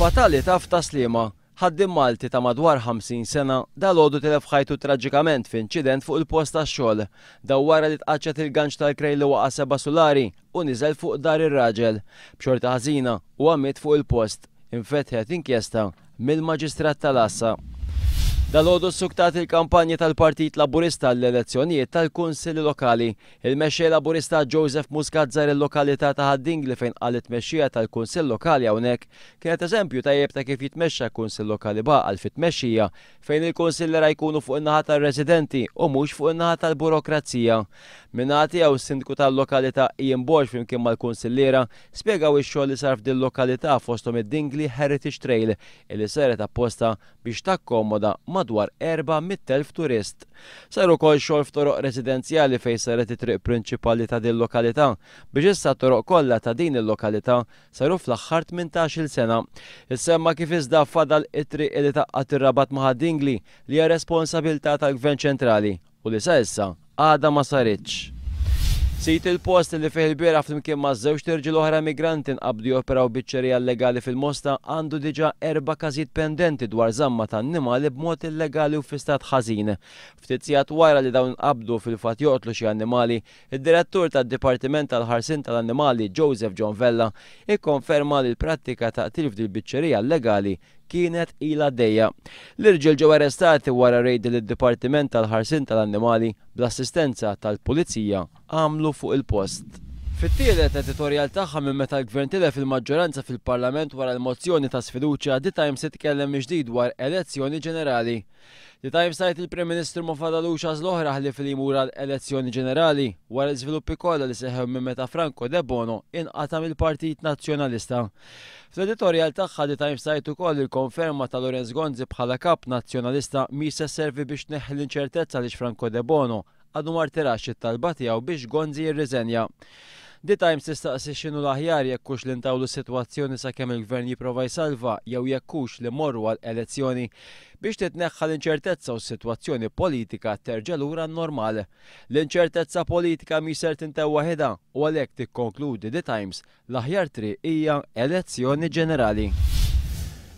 Fatalità f'Tas-Sliema, Ħaddiem Malti ta' madwar 50 sena dalgħodu tilef ħajtu traġikament f'inċident fuq il-post tax-xogħol. Dan wara li tqaċċat il-ganċ tal-krejn li waqa' seba' sulari u niżel fuq dar ir-raġel. B'xorti ħażina, huwa miet fuq il-post. Infetħet inkjesta mill-Maġistrat tal-Għassa. Dalgħodu ssuktat il-kampanja tal-Partit Laburista għall-elezzjonijiet tal-Kunsilli Lokali. Il-Mexxej Laburista Joseph Muscat żar il-lokalità ta' Ħad-Dingli fejn qal li t-tmexxija tal-Kunsill Lokali hawnhekk kienet eżempju tajjeb ta' kif jitmexxa Kunsill Lokali b'għaqal fit-tmexxija fejn il-kunsilliera jkunu fuq in-naħa tar-residenti u mhux fuq in-naħa tal-burokrazija. Min-naħa tiegħu s-Sindku tal-lokalità Ian Borg flimkien mal-kunsilliera Spjegaw ix-xogħol li sar f'dil-lokalità fosthom id-Dingli Heritage Trail illi saret apposta biex takkomoda madwar 400,000 turist. Sar ukoll xogħol f'toroq residenzjali fejn saret it-triq prinċipali ta' dil-lokalità biex issa t-toroq kollha ta' din il-lokalità saru fl-aħħar tmintax-il sena. Issemma kif iżda fadal it-triq illi tgħaqqad ir-Rabat ma' Ħad-Dingli li hija responsabilità tal-Gvern Ċentrali u li sa issa għadha ma saritx. Sid il-post li fih ilbieraħ flimkien ma' żewġt irġiel oħra immigranti nqabdu joperaw biċċerija llegali fil-Mosta għandu diġà erba' każijiet pendenti dwar żamma ta' annimali b'mod illegali u fi stat ħażin. Ftit sigħat wara li dawn inqabdu fil-fatt joqtlu xi annimali, id-Direttur tad-Dipartiment tal-Ħarsien tal-Annimali Joseph John Vella ikkonferma li l-prattika ta' qtil f'dil-biċċerija llegali kienet ilha għaddejja. L-irġiel ġew arrestati wara rejd li d-Dipartiment tal-Ħarsien tal-Annimali bl-assistenza tal-Pulizija għamlu fuq il-post. Fit-tielet editorjal tagħha minn meta l-Gvern tilef il-maġġoranza fil-Parlament wara l-mozzjoni ta' sfiduċja, The Times titkellem mill-ġdid dwar elezzjoni ġenerali. The Times tgħid li l-Prim Ministru ma fadalux għażla oħra ħlief li jmur għal elezzjoni ġenerali wara l-iżviluppi kollha li seħħew minn meta Franco Debono inqata' mill-Partit Nazzjonalista. Fl-editorjal tagħha The Times tgħid ukoll li l-konferma ta' Lawrence Gonzi bħala Kap Nazzjonalista mhix se sservi biex tneħħi l-inċertezza għaliex Franco Debono għadu ma rtirax it-talba tiegħu biex Gonzi jirriżenja. The Times tistaqsi x'inhu l-aħjar jekk hux li ntawlu s-sitwazzjoni sakemm il-Gvern jipprova jsalva jew jekk hux li mmorru għal elezzjoni biex titneħħa l-inċertezza u s-sitwazzjoni politika terġa' lura għan-normal. L-inċertezza politika mhix ser tintemm waħidha u għalhekk tikkonkludi The Times L-aħjar triq hija elezzjoni ġenerali.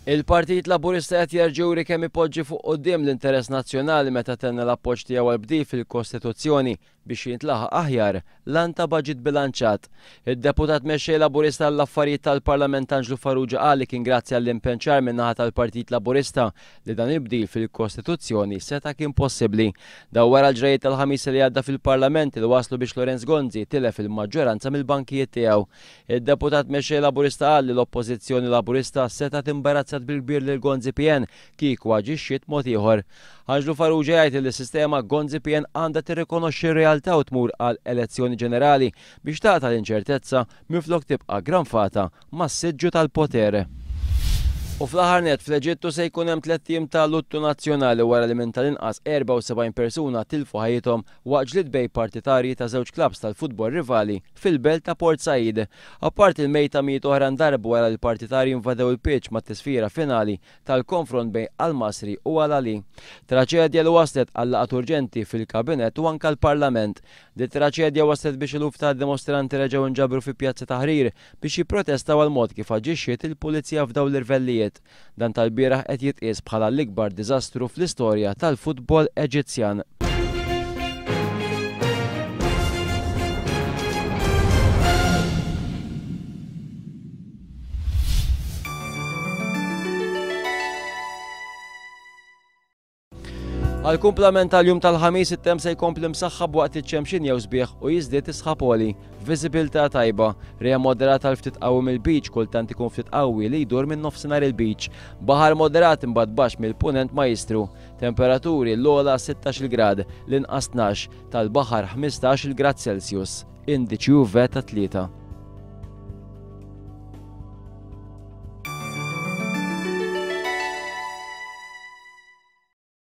Il-Partit Laburista qed jerġa' juri kemm ipoġġi fuq quddiem l-interess nazzjonali meta tenna l-appoġġ tiegħu għall-bdil fil-Kostituzzjoni biex jintlaħaq aħjar l-għan ta' baġit bilanċat. Id-Deputat Mexxej Laburista għall-Affarijiet tal-Parlament Anġlu Farrugia qal li kien grazzi għall-impenn ċar min-naħa tal-Partit Laburista li dan il-bdil fil-Kostituzzjoni seta' kien possibbli. Dan wara l-ġrajjiet tal-Ħamis li għadda fil-Parlament li wasslu biex Lawrence Gonzi tilef il-maġġoranza mill-bankijiet tiegħu. Id-Deputat Mexxej Laburista qal li l-Oppożizzjoni Laburista setgħet imbarazzat bil-kbir lil Gonzi PN kieku aġixxiet mod ieħor. Anġlu Farrugia jgħid li s-sistema Gonzi PN għandha tirrikonoxxi r-realtà u tmur għal elezzjoni ġenerali biex taqta' l-inċertezza minflok tibqa' ggranfata mas-siġġu tal-poter. U fl-aħħar nett, fl-Eġittu se jkun hemm tlett ijiem ta' luttu nazzjonali wara li minn tal-inqas 74 persuna tilfu ħajjithom waqt ġlied bejn partitarji ta' żewġ klabbs tal-futbol rivali fil-belt ta' Port Said. Apparti l-mejta mijiet oħra ndarbu wara li l-partitarji invadew il-pitch mat-tisfira finali tal-konfront bejn Al Masry u Al Ahly. Traċedja li wasslet għal laqgħat urġenti fil-Kabinett u anke l-Parlament. Dit-traċedja wasslet biex eluf ta' dimostranti reġgħu nġabru fi Pjazza Tahrir biex jipprotestaw għall-mod kif aġixxiet il-Pulizija f'dawn l-irvellijiet. Dan tal-bieraħ qed jitqies bħala l-ikbar diżastru fl-istorja tal-futbol Eġizzjan. Għall-kumplament tal-jum tal-Ħamis it-temp se jkompli msaħħab waqt iċ-ċemxin jew sbieħ u jiżdied is-sħab għoli. Viżibilità tajba. Riħ moderat għal ftit qawwi mill-Lbiċ, kultant ikun ftit qawwi li jdur minn nofsinhar il-Lbiċ. Baħar moderat imbagħad baxx mill-Punent Majjistru. Temperaturi l-ogħla 16-il grad, l-inqas 12, tal-baħar 15-il grad Celsius. Indiċi UV ta' 3.